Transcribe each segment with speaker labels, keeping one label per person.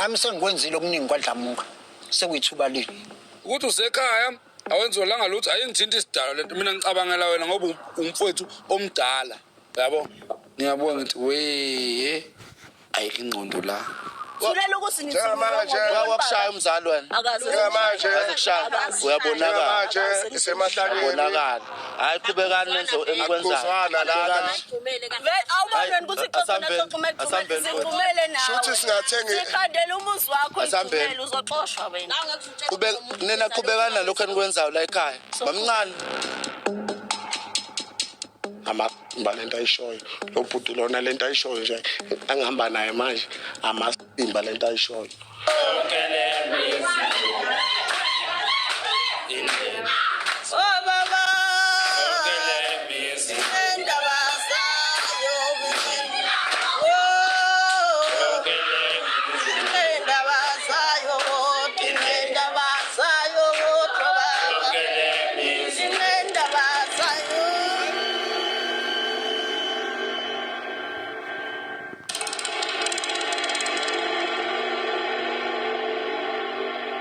Speaker 1: Nami sengikwenzile okuningi kwaDlamuka. Sekuyithuba lenu.
Speaker 2: Ukuthi usekhaya awenziwelanga lutho, ayingithinti isidalo lento. Mina ngicabangela wena ngoba umfowethu omdala, yabo. Ngiyabuka ngithi wee, ayikho ingqondo la.
Speaker 3: Thulela ukuthi ngithi
Speaker 4: Njengamanje
Speaker 5: Wakushaya umzali wena.
Speaker 3: Akaze
Speaker 4: Njengamanje
Speaker 5: Akaze kushaya. Uyabonakala.
Speaker 4: Njengamanje isemahlaleni.
Speaker 5: Uyabonakala. Hayi qhubekani nenze enikwenzayo.
Speaker 4: Akuzwana lana.
Speaker 3: Vele awuboni wena ukuthi ixoxa
Speaker 5: Asambeni,
Speaker 3: naxoxa
Speaker 5: asambeni.
Speaker 3: Sixhumele nawe.
Speaker 4: Shuthi singathengi-
Speaker 3: Sikhandela umuzi wakho
Speaker 5: Asambeni.
Speaker 3: ixhumele uzoxoshwa wena.
Speaker 5: Qhubeka nina qhubekani nalokho enikwenzayo la ekhaya. Mamncane.
Speaker 6: Amamba lento ayishoyo lo bhuti lona lento ayishoyo nje angihamba naye manje amasimba lento ayishoyo.
Speaker 3: Oh baba. Indaba zayo. Oh. Indaba zayo. Indaba zayo baba. Indaba zayo.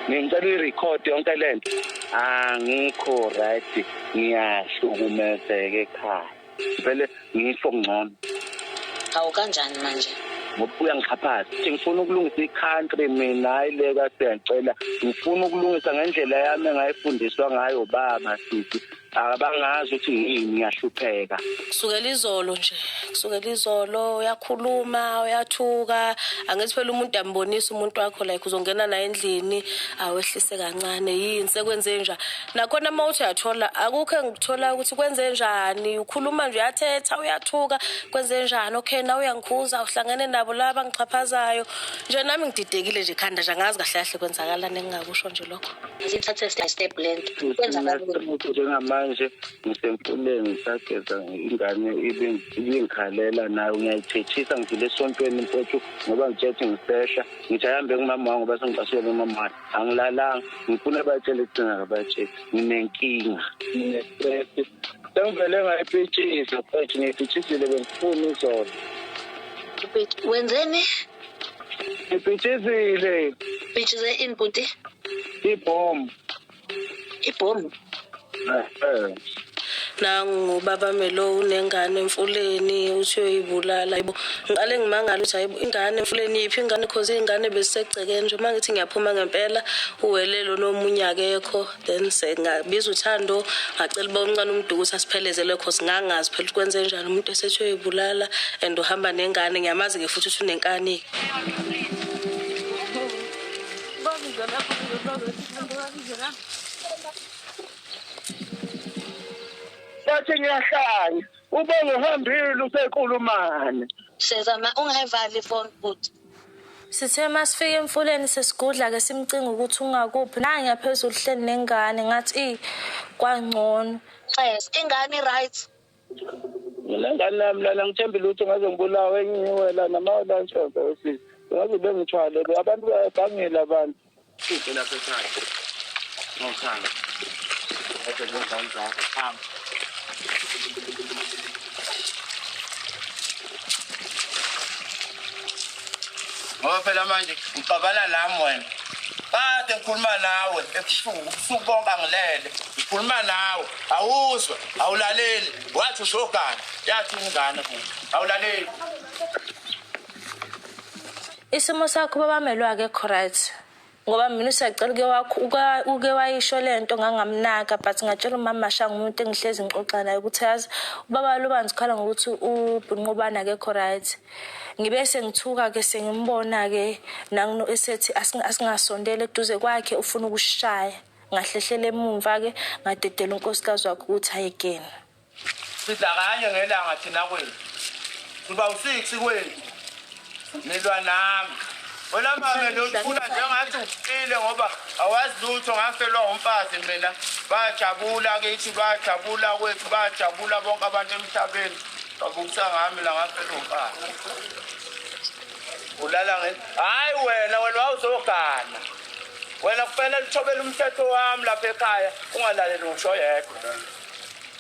Speaker 5: Ngicela uyirekhode yonke lento. Angikho right, ngiyahlukumezeka ekhaya. Vele ngisho ngcono.
Speaker 7: Hawu kanjani manje?
Speaker 5: Ngoba uyangixhaphaza. Ngifuna ukulungisa i-country mina, hayi le kasiyacela. Ngifuna ukulungisa ngendlela yami engayifundiswa ngayo baba sisi. Abangazi ukuthi yini ngiyahlupheka.
Speaker 8: Kusukela izolo nje, kusukela izolo uyakhuluma, uyathuka. Angithi phela umuntu ambonisa umuntu wakho like uzongena naye endlini, awehlise kancane yini sekwenze njani. Nakhona uma uthi uyathola akukho engikuthola ukuthi kwenze njani, ukhuluma nje uyathetha, uyathuka, kwenze njani. Okay na uyangikhuza, uhlangene nabo laba ngixhaphazayo. Nje nami ngididekile nje ekhanda nje angazi kahle kahle kwenzakalani engingakusho nje lokho.
Speaker 7: Asithathe step step lento. Kwenzakalani?
Speaker 5: Njengamanje ngisemfuleni ngisageza ingane ibingikhalela nayo ngiyayithethisa ngidlule esontweni mfowethu ngoba ngitshethi ngisehla ngithi ayihambe kumama wami ngoba sengicasukele kumama wami. Angilalanga ngifuna batshele kucinga kabatshele nginenkinga ngine-stress sengivele ngayipitshisa mfowethu ngiyipitshisile bengifuna izolo.
Speaker 7: Wenzeni?
Speaker 5: Ngipitshisile.
Speaker 7: Pitshize ini bhuti?
Speaker 5: Ibhomu.
Speaker 7: Ibhomu?
Speaker 8: Nangu baba Melo unengane emfuleni uthi uyoyibulala. Hayibo, ngiqale ngimangala ukuthi hayibo ingane emfuleni yiphi ingane cause ingane besisegcekeni nje. Uma ngithi ngiyaphuma ngempela uwelelo nomunye akekho, then sengabiza uThando ngacela uba omncane uMduku ukuthi asiphelezele cause ngangazi phela ukuthi kwenze njani umuntu esethi uyoyibulala and uhamba nengane. Ngiyamazi-ke futhi ukuthi unenkani.
Speaker 5: Bathi ngiyahlanya ubonga uhambile usequlumane.
Speaker 7: Sezama ungayivali ifoni bhuti.
Speaker 8: Sithe masifika emfuleni sesigudla ke simcinga ukuthi ungakuphi. Nangiya phezulu hleli nengane ngathi i kwangcono.
Speaker 7: Yes, ingane right.
Speaker 5: Mina ngane yami lana ngithembi lutho ngaze ngibulawe enyiwela namawela nshonto wesisi. Ngaze bengithwale abantu bayabhangela abantu.
Speaker 9: Uphi lapha ekhaya? Ngawuthanda. Ade ngengane zakho hamba.
Speaker 5: Ngoba phela manje uxabana nami wena. Kade ngikhuluma nawe ebusuku, ubusuku bonke angilele. Ngikhuluma nawe, awuzwa, awulaleli. Wathi ushogana, yathi ingane kuwe. Awulaleli.
Speaker 8: Isimo sakho baba Melo akekho right. Ngoba mina usiyacela uke wakho uke wayisho lento ngangamnaka but ngatshela umama Mashanga umuntu engihlezi ngixoxa naye ukuthi yazi ubaba Lubanzi ukhala ngokuthi ubunqobana akekho right. Ngibe sengithuka ke sengimbona ke nangino esethi asingasondele eduze kwakhe ufuna ukushaya. Ngahlehlela emumva ke ngadedela unkosikazi wakhe ukuthi ayekena.
Speaker 5: Sidla kanye ngelanga thina kwethu. Siba u-6 kwethu. Nilwa nami. Wena mame lo ufuna njengathi ufile ngoba awazi lutho ngafelwa umfazi mina. Bajabula kithi, bajabula kwethu, bajabula bonke abantu emhlabeni. Babukisa ngami la ngafelwa umfazi. Ulala nge Hayi wena wena wawuzogana. Wena kufanele uthobele umthetho wami lapha ekhaya ungalaleli ngisho yedwa.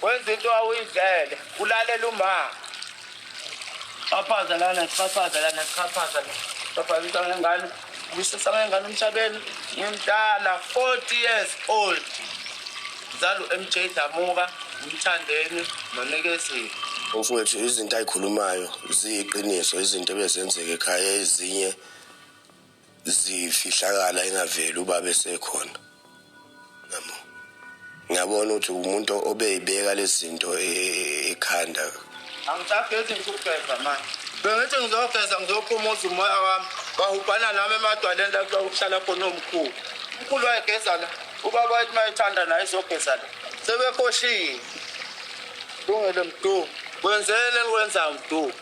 Speaker 5: Wenza into awuyidlele, ulalela uma. Xhaphaza lana, xhaphaza lana, xhaphaza la. Xhaphaza into ngengane.
Speaker 9: Ngibuyisisa ngengane emhlabeni ngimdala 40 years old. Ngizalwa u-MJ Dlamuka, uMthandeni noNikezile.
Speaker 4: Mfowethu, izinto ayikhulumayo ziyiqiniso, izinto ebezenzeka ekhaya ezinye zifihlakala engaveli ubaba esekhona. Yabo. Ngiyabona ukuthi umuntu obeyibeka lezi zinto ekhanda.
Speaker 9: Angisagezi ngisukugeza manje. Bengithi ngizogeza ngizophumuza umoya wami. Bahubhana nami emadwaleni la kuhlala khona omkhulu. Umkhulu wayegeza la. Ubaba wayethi uma ethanda naye izogeza la. Sebekoshiwe. Lungele Mdu. Wenzeni enikwenzayo Mdu?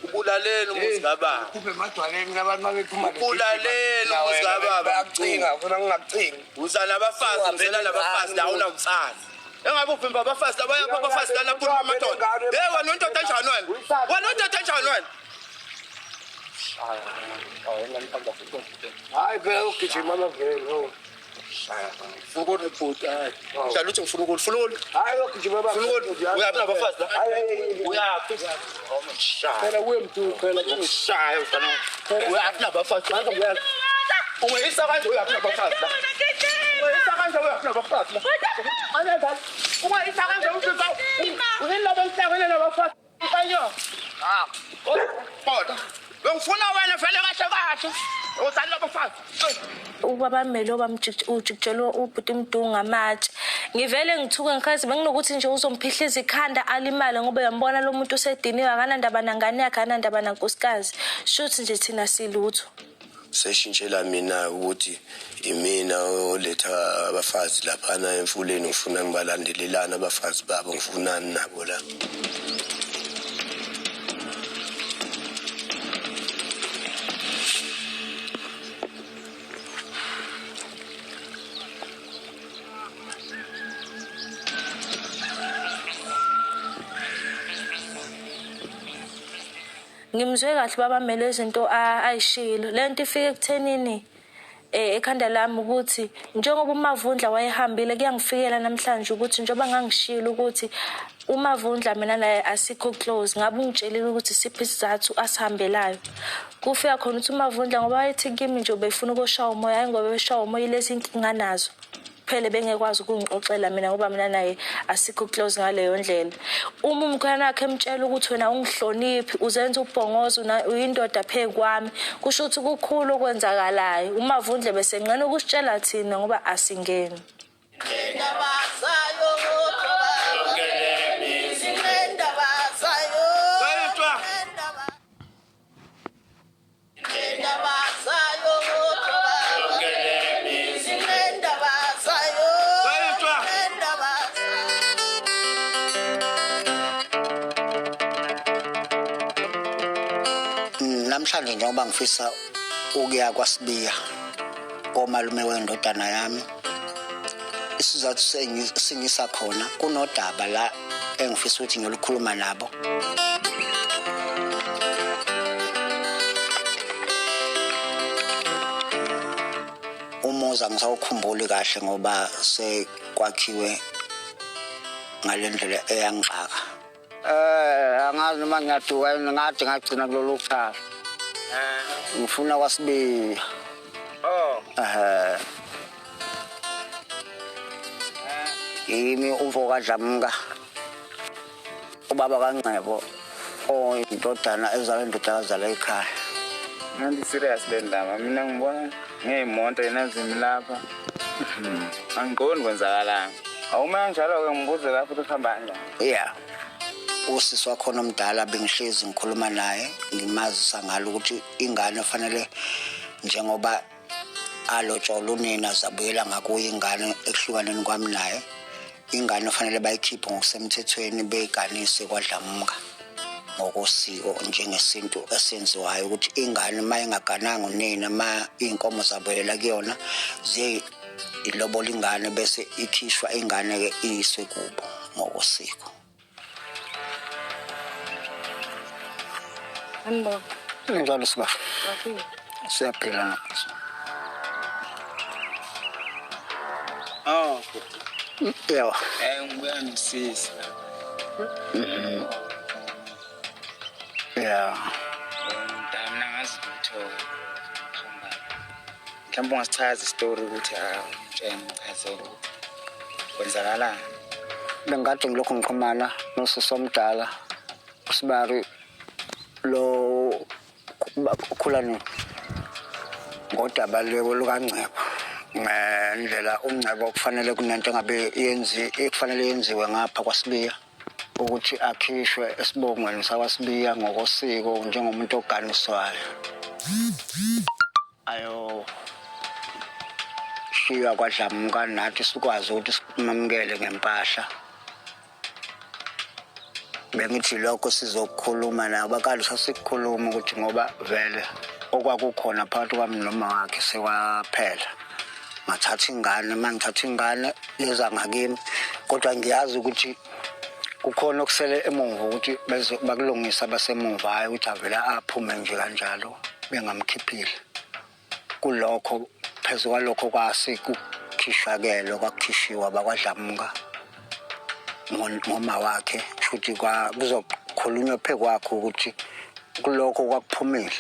Speaker 9: Ubulaleni umuzi kababa.
Speaker 6: Ukhuphe emadwaleni abantu mabephuma
Speaker 9: Ubulaleni umuzi kababa.
Speaker 6: Bayakucinga, ufuna ngingakucingi.
Speaker 9: Uza nabafazi, ngizela nabafazi la unawutsala. Engabe uvimba abafazi la bayapha abafazi lana phuma amadoda. Hey wena undoda enjani wena? Wena undoda enjani wena?
Speaker 6: Hayi phela ugijima amaveni. Oh.
Speaker 9: Ngifuna ukulibhuti hayi. Hlala uthi ngifuna ukuli, funa ukuli.
Speaker 6: Hayi ugijima
Speaker 9: Funa ukuli. Uyaphi nabafazi la? Uyaphi? Shaya.
Speaker 6: Phela kuye Mdu phela.
Speaker 9: Shaya mfana. Uyaphi nabafazi? Ungeyisa kanje uyaphi nabafazi la? Ungeyisa kanje uyaphi nabafazi la? Ungeyisa kanje uvimba. Uyilabo enhlangene nabafazi. Kanyo. Ah. Kodwa bengifuna wena vele kahle kahle. Uzani nabafazi.
Speaker 8: Ubaba Melo bamjikijelwa ubhuti Mdu ngamatshe. Ngivele ngithuke ngikhathi benginokuthi nje uzomphihliza ikhanda alimale ngoba uyambona lo muntu usediniwe akanandaba nangane yakhe akanandaba nankosikazi. Shuthi nje thina silutho.
Speaker 4: Seshintshela mina ukuthi imina oletha abafazi laphana emfuleni, ngifuna ngibalandelelana abafazi babo, ngifunani nabo la.
Speaker 8: Ngimzwe kahle baba Melo izinto ayishilo. Le nto ifike ekuthenini ekhanda lami ukuthi njengoba uMavundla wayehambile kuyangifikela namhlanje ukuthi njengoba ngangishilo ukuthi uMavundla mina naye asikho close, ngabe ungitshelile ukuthi siphi isizathu asihambelayo. Kufika khona ukuthi uMavundla ngoba wayethi kimi nje ubefuna ukushaya umoya, hayi ngoba beshaya umoya ilezi inkinga nazo. Phele bengekwazi ukungixoxela mina ngoba mina naye asikho close ngaleyo ndlela. Uma umkhwena wakhe emtshela ukuthi wena ungihloniphi, uzenza ubhongozo, uyindoda phezu kwami, kusho ukuthi kukhulu okwenzakalayo. UMavundle bese ngcono ukusitshela thina ngoba asingeni.
Speaker 3: Indaba zayo indaba zayo indaba zayo indaba zayo indaba.
Speaker 1: Namhlanje njengoba ngifisa ukuya kwaSibiya komalume wendodana yami, isizathu sengisa khona kunodaba la engifisa ukuthi ngiyolukhuluma nabo. Umuzi angisawukhumbuli kahle ngoba sekwakhiwe ngale ndlela eyangixaka. Angazi noma ngiyaduka yini, ngathi ngagcina kulolu thafa. Ngifuna kwaSibiya.
Speaker 9: Oh.
Speaker 1: Yimi umfo kaDlamuka, ubaba kaNgcebo, oyindodana ezalwa indodakazi zala ekhaya.
Speaker 9: Nandi serious le ndaba, mina ngibona ngeyimoto yena zimi lapha. Angiqondi kwenzakalani. Awuma kanjalo-ke ngibuze lapho ukuthi kuhamba kanjani.
Speaker 1: Yeah. Usisi wakhona omdala bengihlezi ngikhuluma naye, ngimazisa ngalo ukuthi ingane fanele njengoba alotshola unina zabuyela ngakuye ingane ekuhlukaneni kwami naye, ingane fanele bayikhiphe ngokusemthethweni beyiganise kwaDlamuka ngokosiko njengesintu esenziwayo ukuthi ingane uma ingagananga unina, uma iy'nkomo zabuyela kuyona ziye ilobola ingane bese ikhishwa ingane-ke iyiswe kubo ngokosiko.
Speaker 7: Sanibona.
Speaker 1: Njalo sibaba. Siyaphila nathi.
Speaker 9: Oh.
Speaker 1: Yebo.
Speaker 9: Ngibuya nosisi.
Speaker 1: Yeah.
Speaker 9: Mina ngazi lutho.
Speaker 10: Mhlawumbe ungasichaza isitori ukuthi awutshene ngichazele ukuthi kwenzakalani.
Speaker 1: Bengikade ngilokhu ngixhumana nosisi omdala uSibari lo ukhulani ngodaba lukaNgcebo, ngendlela uNgcebo kufanele kunento engabe yenzi ekufanele yenziwe ngapha kwaSibiya ukuthi akhishwe esibongweni sakwaSibiya ngokosiko njengomuntu oganiswayo ayo shiywa kwaDlamuka, nathi sikwazi ukuthi simamukele ngempahla. Bengithi lokho sizokukhuluma nabo bakade sasikukhuluma ukuthi ngoba vele okwakukhona phakathi kwami noma wakhe sekwaphela. Ngathatha ingane, uma ngithatha ingane yeza ngakimi, kodwa ngiyazi ukuthi kukhona okusele emuva ukuthi bakulungisa abasemuva, hhayi ukuthi avele aphume nje kanjalo bengamkhiphile. Kulokho phezu kwalokho kwasekukhishwa-ke kwakukhishiwa bakwaDlamuka ngoma wakhe, kusho ukuthi kuzokhulunywa phe kwakho ukuthi kulokho kwakuphumile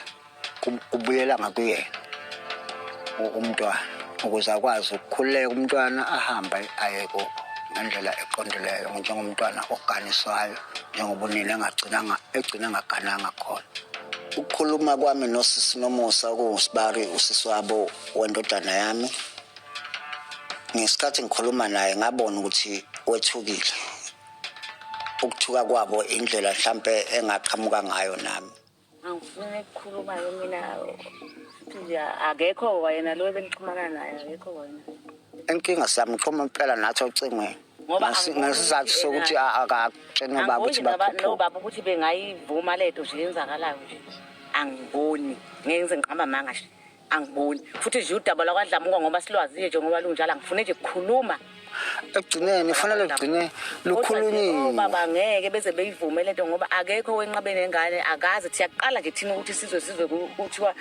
Speaker 1: kubuyela ngakuyena umntwana ukuze akwazi ukukhululeka umntwana ahambe aye kubo ngendlela eqondileyo njengomntwana oganiswayo njengoba unina engagcinanga egcina engagananga khona. Ukukhuluma kwami nosisi Nomusa okuwusibari usisi wabo wendodana yami, ngesikhathi ngikhuluma naye ngabona ukuthi wethukile. Ukuthuka kwabo indlela mhlampe engaqhamuka ngayo nami.
Speaker 11: Angifuni ukukhuluma-ke mina, futhi nje akekho wayena lo ebengixhumana naye, akekho wena.
Speaker 1: Inkinga siyamxhuma impela nathi ocingweni.
Speaker 11: Ngoba angiboni
Speaker 1: Ngesizathu
Speaker 11: ukuthi
Speaker 1: sokuthi
Speaker 11: ena-
Speaker 1: akatsheni ubaba ukuthi
Speaker 11: Angiboni
Speaker 1: bakhuphuke.
Speaker 11: nobaba ukuthi bengayivuma lento nje yenzakalayo nje. Angiboni, ngeke ngize ngiqamba amanga nje. Angiboni. Futhi nje udaba lwakwaDlamuka ngoba silwaziye nje ngoba lunjalo angifuni nje ukukhuluma.
Speaker 1: Ekugcineni kufanele lugcine lukhulunyiwe.
Speaker 11: Baba ngeke beze beyivume lento ngoba akekho wenqabe nengane, akazi siyaqala nje thina ukuthi sizwe kuthiwa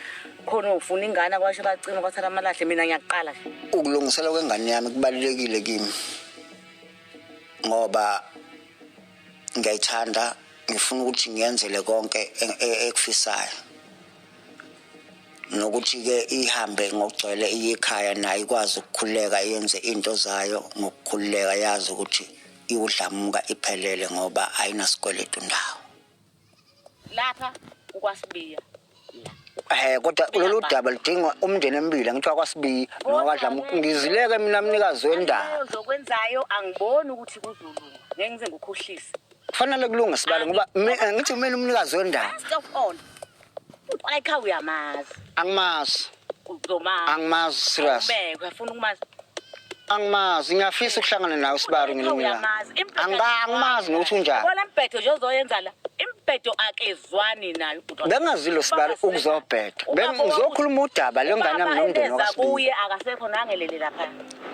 Speaker 11: khona ufuna ingane kwasho bacima kwathatha amalahle, mina ngiyaqala nje.
Speaker 1: Ukulungisela kwengane yami kubalulekile kimi ngoba ngiyayithanda, ngifuna ukuthi ngiyenzele konke ekufisayo. Nokuthi-ke ihambe ngokugcwele iye ekhaya nayo ikwazi ukukhululeka yenze into zayo ngokukhululeka, yazi ukuthi iwudlamuka iphelele ngoba ayinasikweletu ndawo.
Speaker 11: Lapha ukwasibiya.
Speaker 1: Kodwa lolu daba ludinga umndeni emibili, angithi wakwaSibiya nowakwaDlamuka. Ngizileke mina mnikazi wendawo.
Speaker 11: Uzokwenzayo angiboni ukuthi kuzolunga, ngeke ngize ngikukhohlise.
Speaker 1: Kufanele kulunge sibale ngoba ngithi kumele umnikazi wendawo.
Speaker 11: First of all, ekhaya uyamazi.
Speaker 1: Angimazi.
Speaker 11: Uzomazi.
Speaker 1: Angimazi serious.
Speaker 11: Ubeke, uyafuna ukumazi.
Speaker 1: Angimazi, ngiyafisa ukuhlangana nawe Sibari ngelinye ilanga.
Speaker 11: Uyamazi. Imibhedo
Speaker 1: Angimazi nokuthi unjani.
Speaker 11: Yabona imibhedo nje ozoyenza la. Imibhedo akezwani nayo ubhuti.
Speaker 1: Bengazilo Sibari ukuzobheda. Bengizokhuluma udaba lengane yami nomndeni wakwaSibiya.
Speaker 11: Kuye akasekho nangelele lapha.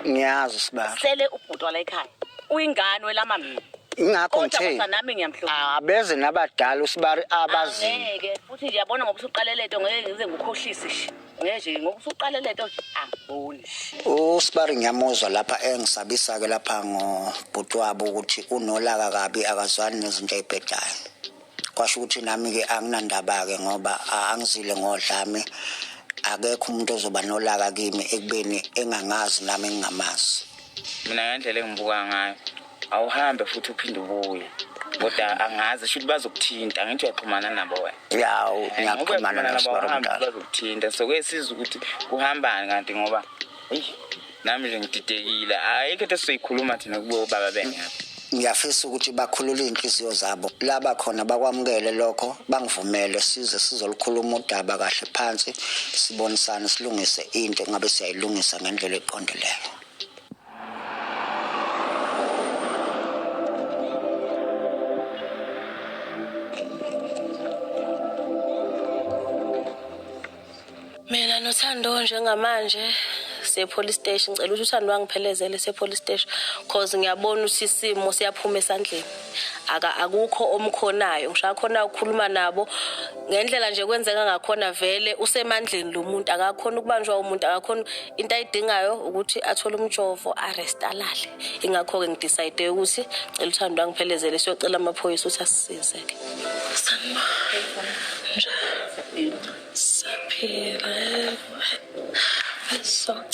Speaker 1: Ngiyazi Sibari.
Speaker 11: Sele ubhuti wala ekhaya. Uyingane welama mina.
Speaker 1: Ingakho
Speaker 11: Kodwa
Speaker 1: ngithe
Speaker 11: kodwa nami ngiyamhlonipha.
Speaker 1: abeze nabadala uSibari abaziyo.
Speaker 11: Angeke futhi nje yabona ngoba usuqale lento ngeke ngize ngikukhohlise nje. Ngeke nje ngoba usuqale lento nje angiboni.
Speaker 1: USibari ngiyamuzwa lapha engisabisa ke lapha ngobhuti wabo ukuthi unolaka kabi akazwani nezinto ezibhedayo. Kwasho ukuthi nami ke anginandaba ke ngoba angizile ngodlame, akekho umuntu ozoba nolaka kimi ekubeni engangazi nami engingamazi.
Speaker 10: Mina ngendlela engibuka ngayo awuhambe futhi uphinde ubuye, kodwa angazi shuthi bazokuthinta, angithi uyaxhumana nabo wena.
Speaker 1: Ya, ngiyaxhumana
Speaker 10: Ngoba
Speaker 1: nabo Sibari
Speaker 10: awuhambe
Speaker 1: omdala.
Speaker 10: bazokuthinta, so kuyesiza ukuthi kuhambani kanti ngoba eyi nami nje ngididekile, ayikho into esizoyikhuluma thina kubo baba bengekho.
Speaker 1: Ngiyafisa ukuthi bakhulule iy'nhliziyo zabo, laba khona bakwamukele lokho, bangivumele size sizolukhuluma udaba kahle phansi, sibonisane silungise into engabe siyayilungisa ngendlela eqondileyo.
Speaker 8: Mina noThando njengamanje siye police station, ngicela ukuthi uThando angiphelezele siye police station cause ngiyabona ukuthi isimo siyaphuma esandleni. Akukho omkhonayo, ngisho akhona ukukhuluma nabo ngendlela nje kwenzeka ngakhona, vele usemandleni lo muntu, akakhona ukubanjwa umuntu, akakhona into ayidingayo ukuthi athole umjovo arrest alale. Ingakho-ke ngidecide ukuthi ngicela uThando angiphelezele siyocela amaphoyisa ukuthi asisize ke. Sanibona. Njani? Saphila.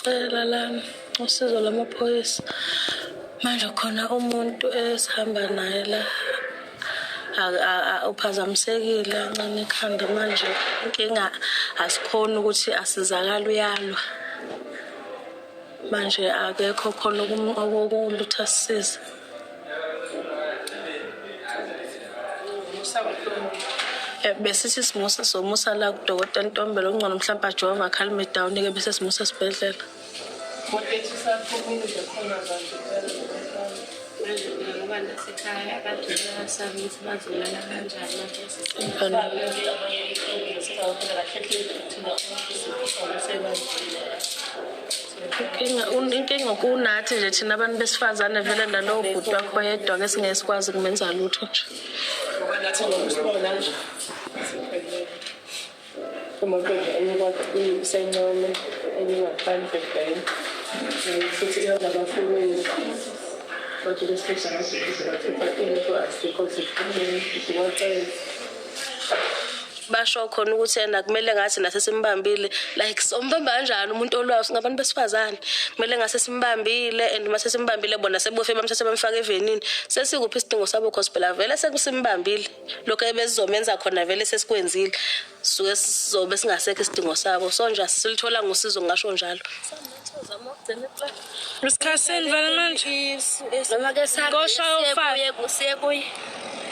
Speaker 8: Bengisacela lana usizo lwamaphoyisa. Manje khona umuntu esihamba naye la uphazamisekile kancane ekhanda manje inkinga asikhoni ukuthi asizakale uyalwa. Manje akekho khona okulutha asisize. Besithi simusa somusa la kudokotela Ntombela okungcono mhlawumbe ajova calm it down ke bese simusa esibhedlela.
Speaker 12: Ngoba nasekhaya abantu bayasaba ukuthi bazolala kanjani
Speaker 8: Inkinga kunathi nje thina abantu besifazane vele nalowo bhuti wakho yedwa ke singeke sikwazi kumenza lutho nje.
Speaker 13: Ngoba nathi ngokusibona nje imoto nje enye isencome enye ngaphandle vele futhi iyona bafuwethu kodwa besilisa ngathi into asikho siphumile siwacela.
Speaker 8: Basho khona ukuthi yena kumele ngathi nase simbambile, like sombamba kanjani umuntu olwayo singabantu besifazane, kumele ngase simbambile and mase simbambile bona sebufe bamthathe bamfaka evenini. Sesikuphi isidingo sabo cause phela vele sekusimbambile lokho ebezizomenza khona vele sesikwenzile, suke sizobe singasekho isidingo sabo. So nje asilithola ngosizo, ngingasho njalo.
Speaker 14: Isikhathi vele manje.
Speaker 12: Noma ke
Speaker 14: Koshaya ufake.
Speaker 12: siye kuye.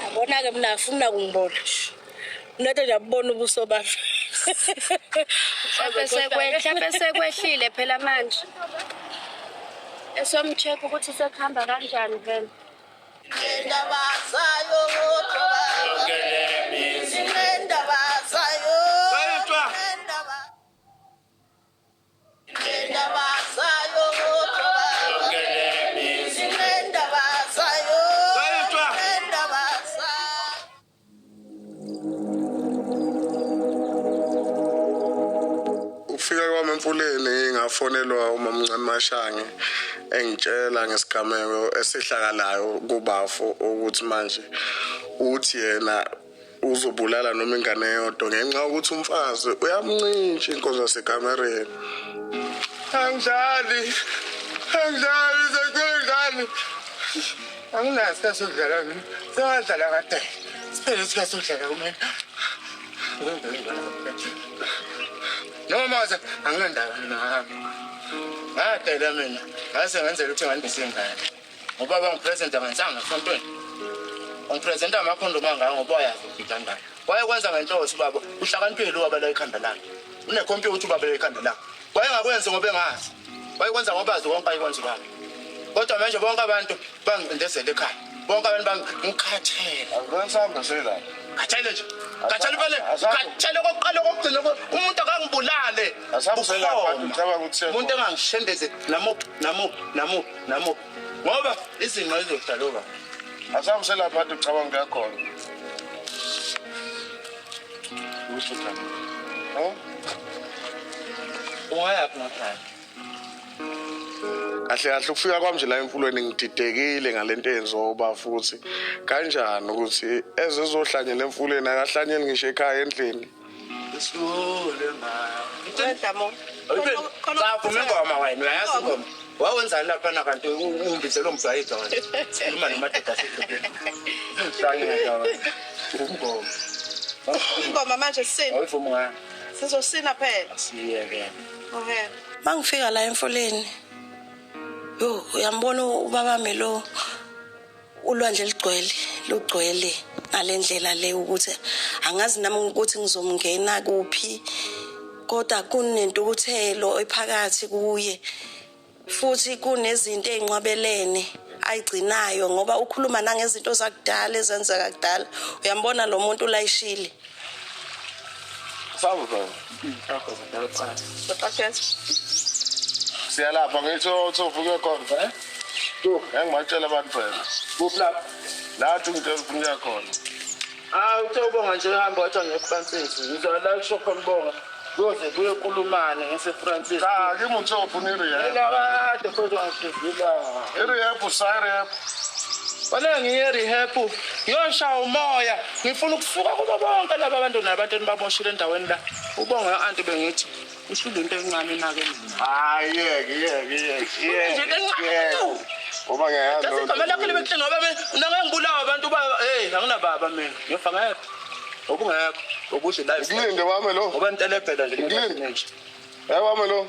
Speaker 8: Yabona-ke mina afuna kungibona mnate nje abubona ubuso bami.
Speaker 12: Mhlawumbe sekwehlile phela manje. Esomcheck ukuthi sekuhamba kanjani vele.
Speaker 3: Indaba zayo indaba zayo indaba zayo indaba zayo indaba zayo.
Speaker 6: Ukufika kwami emfuleni ngafonelwa umamncane Mashange engitshela ngesigameko esehlakalayo kubafo ukuthi manje uthi yena uzobulala noma ingane eyodwa ngenxa yokuthi umfazi uyamncintsha inkonzo yasekamereni.
Speaker 9: Angidlali, angidlali, sengidlali. Anginaso isikhathi sokudlala mina. Sengadlala kade. Siphele isikhathi sokudlala kumina. Noma mase anginandaba nami. Ngadela mina. Ngase ngenzela ukuthi ngandise ingane. Ngoba bangipresenta ngensanga esontweni. Angipresenta amakhondomu angaka ngoba uyazi ukuthi wayekwenza ngenhloso ubaba. Uhlakaniphile ubaba la ekhanda lakhe. Unekhompyutha ubaba la ekhanda lakhe. Wayengakwenzi ngoba engazi. Wayekwenza ngoba azi konke ayikwenza ubaba. Kodwa manje bonke abantu bangicindezela ekhaya. Bonke abantu bangikhathele.
Speaker 6: Angikwenza sela.
Speaker 9: Khathele nje. Khathele vele. Khathele kokuqala kokugcina umuntu akangibulale.
Speaker 6: Asambisela abantu ngicabanga ukuthi
Speaker 9: umuntu engangishendeze namuphi namuphi namuphi namuphi. Ngoba izinqa izohlala ubaba.
Speaker 6: Asambisela abantu ngicabanga kuyakhona.
Speaker 9: Ungayaphi ngakhaya?
Speaker 6: Kahle kahle ukufika kwami nje la emfulweni ngididekile ngalento eyenziwa uba futhi kanjani ukuthi ezezohlanyela emfuleni akahlanyeli ngisho ekhaya endlini.
Speaker 9: Isule ma.
Speaker 3: Dlamo.
Speaker 9: Savuma ingoma wena uyayazi ingoma. Wawenzani lapha na kanti ungibizela umdwayizo wena. Sikhuluma namadoda asedolobheni. Hlangene wena. Ingoma.
Speaker 3: Ingoma manje sisina.
Speaker 9: Awuyivumi ngani?
Speaker 3: Sizosina phela.
Speaker 9: Siyeke.
Speaker 3: Okay.
Speaker 8: Mangifika la emfuleni, yo uyambona ubabami lo ulwandle ligcwele lugcwele ngalendlela le ukuthi angazi nami ukuthi ngizomngena kuphi, kodwa kunentukuthelo ephakathi kuye futhi kunezinto ezinqwabelene ayigcinayo ngoba ukhuluma nangezinto zakudala ezenzeka kudala. Uyambona lo muntu ulayishile.
Speaker 6: Sabo baba. Siyalapha ngithi uthi khona. Engibatshela abantu phela.
Speaker 9: Kuphi lapha?
Speaker 6: Nathi ngitshela ufuna ukuya khona.
Speaker 9: Ah, uthe ubonga nje uhamba wathi ngeFrancis. Ngizwa la kusho khona ubonga. Kuyoze kuye kulumane ngeseFrancis.
Speaker 6: Cha, kimi uthe ufuna i-rehab.
Speaker 9: Mina kade futhi wangihlizila.
Speaker 6: I-rehab usayi-rehab.
Speaker 9: Wena ngiye rehab ngiyoshaya umoya. Ngifuna ukusuka kubo bonke laba bantu nabantu enibaboshile endaweni la. Ubonga anti bengithi Usho into encane na ke mina.
Speaker 6: Hayi yeke yeke yeke. Ngoba ngiyayazi.
Speaker 9: Igama lakho libe kuhle ngoba mina ngangibulawa abantu ba hey anginababa mina. Ngiyofa ngekho. Okungekho okusho la.
Speaker 6: Ngilinde wami lo.
Speaker 9: Ngoba ntelebhela nje.
Speaker 6: Ngilinde. Hey wami lo.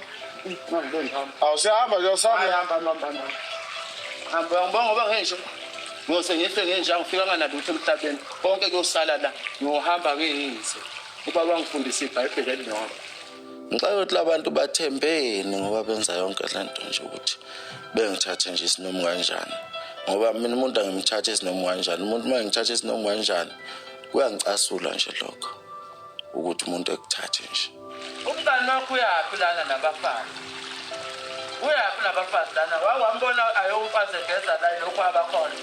Speaker 6: Awusihamba nje usihamba.
Speaker 9: Hamba hamba hamba. Hamba ngibonga ngoba ngisho. Ngose ngihle ngenja ngifika nganalutho emhlabeni. Konke kuyosala la. Ngiyohamba ngiyize. Ubaba wangifundisa iBhayibheli elilodwa.
Speaker 15: Ngicela ukuthi labantu bathembeni ngoba benza yonke lento nje ukuthi bengithathe nje isinomu kanjani. Ngoba mina umuntu angimthathe isinomu kanjani. Umuntu uma ngithathe isinomu kanjani kuyangicasula nje lokho ukuthi umuntu ekuthathe nje.
Speaker 9: Umntana wakho uyaphi lana nabafazi? Uyaphi nabafazi lana? Wawambona ayomfazi egeza la lokho abakhona.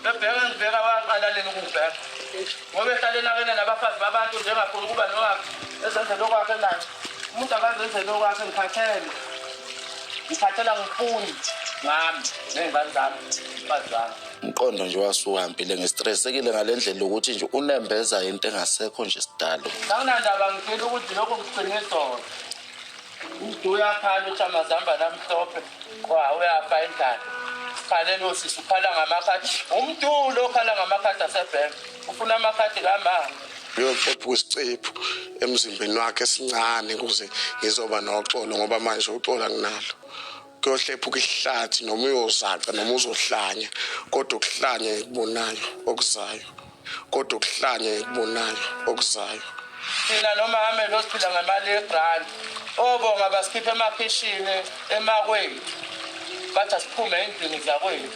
Speaker 9: Bebheka ngibheka waqala leni ukungibheka. Ngoba ehlale nakene nabafazi babantu njengafuna ukuba nowakhe. Ezenzele okwakhe manje. Umuntu akazenzele okwakhe ngikhathele. Ngikhathela ngifuni ngami ney'ngane zami, umfazi wami.
Speaker 15: Umqondo nje wasuhambile ngistressekile ngalendlela ukuthi nje unembeza into engasekho nje sidalo.
Speaker 9: Anginandaba ngifile ukuthi lokho kugcine izolo. Umuntu uyakhala uthi amazambane amhlophe, wa uyafa endlala. Sikhalele osisi ukhala ngamakhadi. Umuntu lo okhala ngamakhadi asebhenki. Ufuna amakhadi kama.
Speaker 6: Uyoqopha isicephu emzimbeni wakhe esincane ukuze ngizoba noxolo ngoba manje uxolo anginalo. Kuyohlephuka isihlathi noma uyozaca noma uzohlanya kodwa ukuhlanya ngikubonayo okuzayo. Kodwa ukuhlanya ngikubonayo okuzayo.
Speaker 9: Thina noma ame lo siphila ngemali yegrant. Obonga basikhipha emakhishini emakwethu. Bathi asiphume endlini zakwethu.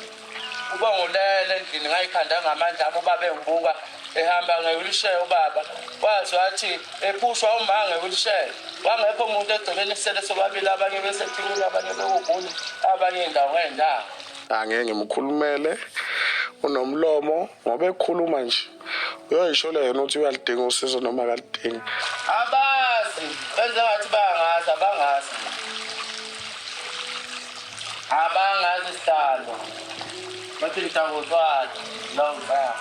Speaker 9: Uba ngulele endlini ngayikhanda ngamandla ami ubaba engibuka ehamba nge-wheelchair ubaba. Wazi wathi ephushwa uma nge-wheelchair. Wangekho umuntu egcekeni sisele sobabili abanye beseThekwini abanye bekugula abanye indawo ngendawo.
Speaker 6: Angeke ngimkhulumele unomlomo ngoba ekhuluma nje uyoyisho yena ukuthi uyalidinga usizo noma akalidingi.
Speaker 9: Abazi benze ngathi bayangazi abangazi. Abangazi sihlalo. Bathi ngitawuzwana lo ngibaya.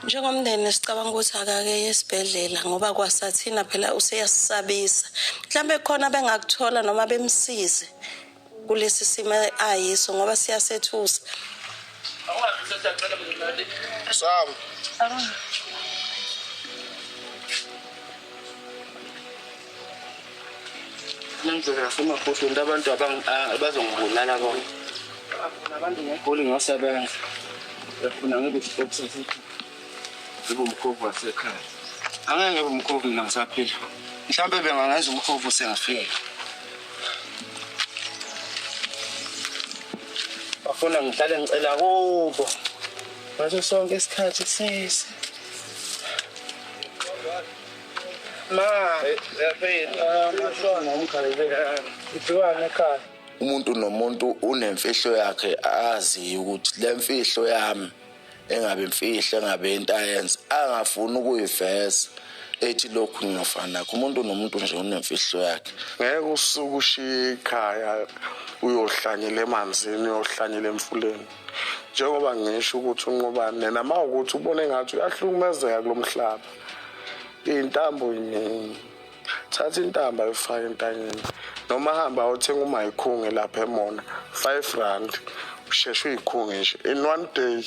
Speaker 14: Njengomndeni sicabanga ukuthi akake esibhedlela ngoba kwasathina phela useyasisabisa. Mhlambe khona bengakuthola noma bemsize kulesi simo ayiso ngoba siyasethusa.
Speaker 6: Sam.
Speaker 9: Nangizela nasemakhosi abantu abazongibulala bonke. Abantu ngegoli ngiyosebenza. Bafuna ngibe isiphoxo ngibe umkhovu wasekhaya. Angeke ngibe umkhovu mina ngisaphila. Mhlawumbe bengangenza umkhovu sengifika. Bafuna ngihlale ngicela kubo. Ngaso sonke isikhathi sisi. Ma, uyaphila. Mashona umkhalele. Ibhiwane ekhaya.
Speaker 15: Umuntu nomuntu unemfihlo yakhe azi ukuthi le mfihlo yami engabe imfihlo engabe into ayenza angafuni ukuyiveza ethi lokhu ngiyofana nakho. Umuntu nomuntu nje unemfihlo yakhe.
Speaker 6: Ngeke usuke ushiye ikhaya uyohlanyela emanzini uyohlanyela emfuleni. Njengoba ngisho ukuthi unqobane nama ukuthi ubone ngathi uyahlukumezeka kulomhlaba. Intambo iningi. Thatha intambo ayifake entanyeni. Noma hamba ayothenga umayikhunge lapha eMona 5 rand usheshe uyikhunge nje in one day.